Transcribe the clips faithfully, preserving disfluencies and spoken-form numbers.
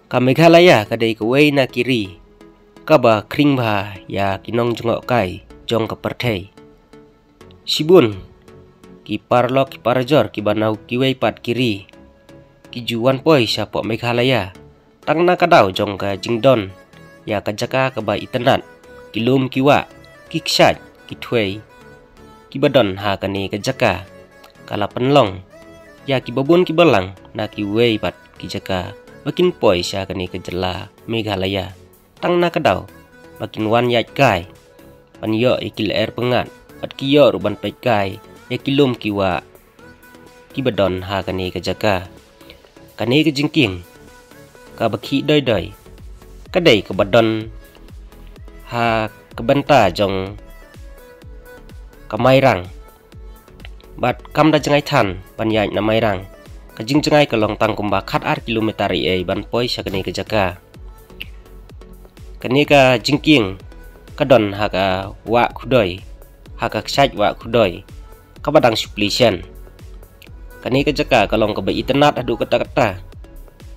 Ka Meghalaya ka dei kawei na ki ri kaba khring bha ïa ki nongjngohkai jong ka pyrthei. Shibun ki paralok ki parajor kiba na kiwei pat ki ri ki ju wan poi shapoh Meghalaya tang na ka daw jong ka jingdon ïa ka jaka kaba itynnad, ki lum ki wah, ki kshaid ki thwei kiba don ha kane ka jaka. Ka la pynlong ïa kiba bun kiba lang na kiwei pat ki jaka ba kin poi sha kane ka jylla Meghalaya tang na ka daw ba kin wan ïaid kai ban ïoh ïa ki lyer pyngngad, bad ki ïoh ruh ban peit kai ïa ki lum ki wah kiba don ha kane ka jaka. Kane ka jingkieng kaba khih doi doi ka dei kaba don ha ka bynta jong ka Mairang. Bad kam da jngai than ban ïaid na Mairang, ka jingjngai ka long tang kumba khat ar kilometer ei ei ban poi sha kane ka jaka. Kane ka jingkieng ka don ha ka wah Khudoi, ha ka kshaid wah Khudoi kaba dang shu plie shen. Kane ka jaka ka long kaba itynnad haduh katta katta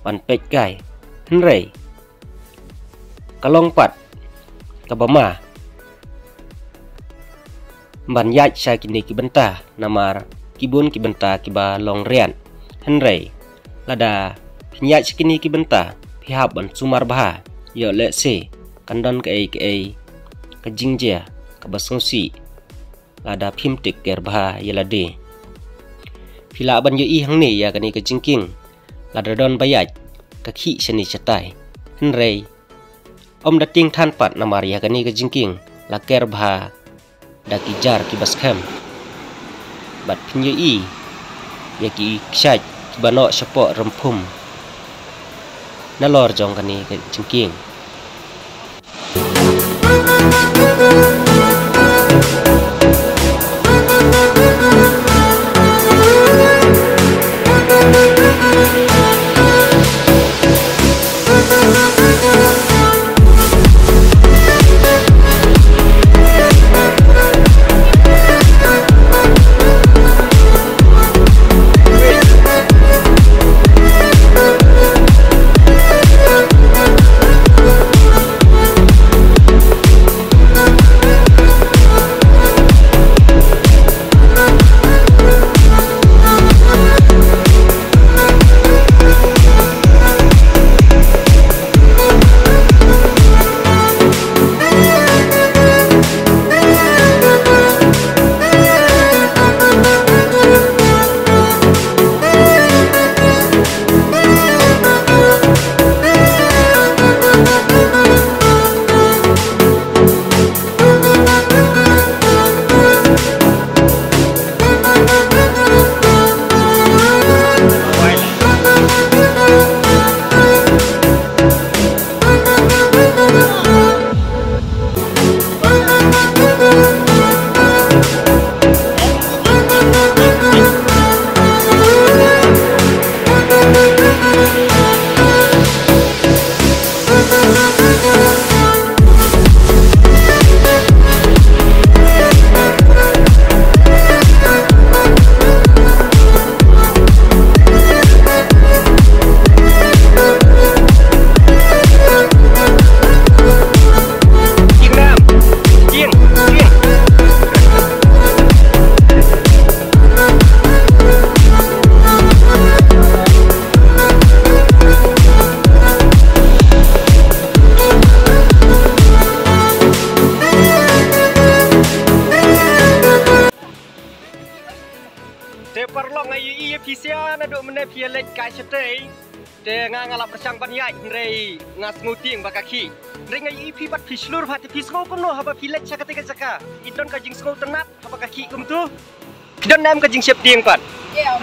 ban peit kai. Hynrei ka long pat kaba ma ban ïaid sha kine ki bynta, namar ki bun ki bynta kiba long riat. Hynrei lada phin ïaid sha kine ki bynta phi hap ban sumar bha, ïoh lehse kan don kaei kaei ka jingjia kaba sngewsih lada phim take care bha ïa lade. Phi lah ban ïohi hangne ïa kane ka jingkieng, lada don ba ïaid ka khih shane shatai. Hynrei ym da tieng than pat namar ïa kane ka jingkieng la ker bha da ki jar kiba skhem. Bad phin ïohi ïa ki kshaid kiba noh shapoh rymphum nalor jong kane ka jingkieng. Te paralok, nga ïohi ïa phi sha naduh mynne phi ïa leit kai shatei. Te nga, nga la pyrshang ban ïaid hynrei nga sngew tieng ba ka khih. Hynrei nga ïohi phi pat phi shlur bha, te phi sngew kumno haba phi leit sha katei ka jaka? Phi don ka jingsngew tynnad haba ka khih kumto? Phi don ne em ka jingsheptieng pat? Yeah.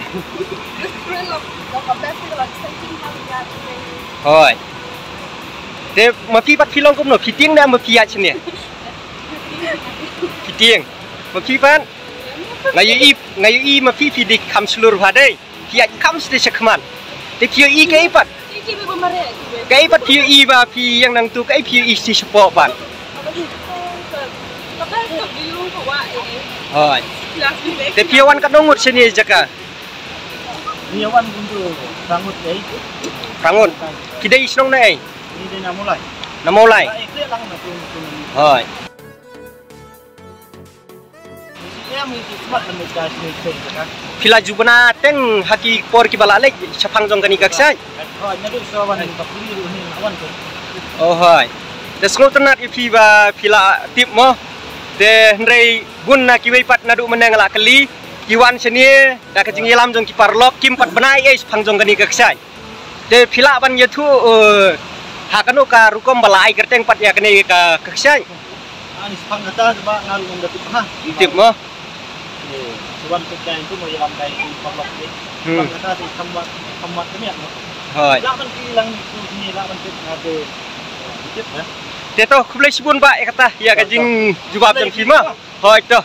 The thrill of, of a festival of something happening. Hooid. Te ma phi pat phi long kumno, phi tieng ne em ba phi ïaid shane? Phi tieng. Ma phi pat? Nga ïohi, nga ïohi ma phi phi dei kham shlur bha dei. Phi ïaid kham shatei shakhmat. Te phi ïohi kaei pat? Kaei pat phi ïohi ba phi ïeng nangtu, kaei phi ïohi shatei shapoh pat? Hooid. Te phi ïa wan katno ngut shane jaka? Phi ïa wan kumtu ka ngut kaei? Phrang ngut. Ki dei shnong na ei? Ni dei na Mawlai. Na Mawlai. Ai, kre lang na tu, tu, tu. Hoi. Ni si em ni si smat na meka sini sini ka. Phi la ju bna teng ha ki por kiba la leit shaphang jong kane ka kshaid? Hoi, naduh sa wan ka puli ruh ni wan tu. Oh, hoi. Te sngewtynnat ïa phi ba phi la tip mo. Te hynrei bun na kiwei pat naduh mynne nga la kylli, ki wan shane da ka jingïalam jong ki paralok, kim pat bna ei shaphang jong kane ka kshaid. Te phi lah ban ïathuh, eh, ha kano ka rukom ba la ai kyrteng pat ïa kane ka, ka kshaid? Ani shaphang kata ba nga ruh ngam da tip ha. Tip mo? Eh, suban tu kai tu mo ïalam kai tu paralok ni. Hmm. Shaphang kata tu khammat, khammat kami mo. Hoi. Lah ban ki lang ni tu ni lah ban tip nga te. Tip ha. Te to khublei shibun ba ïa kata ïa ka jingjubab jong phi mo. Hoi to.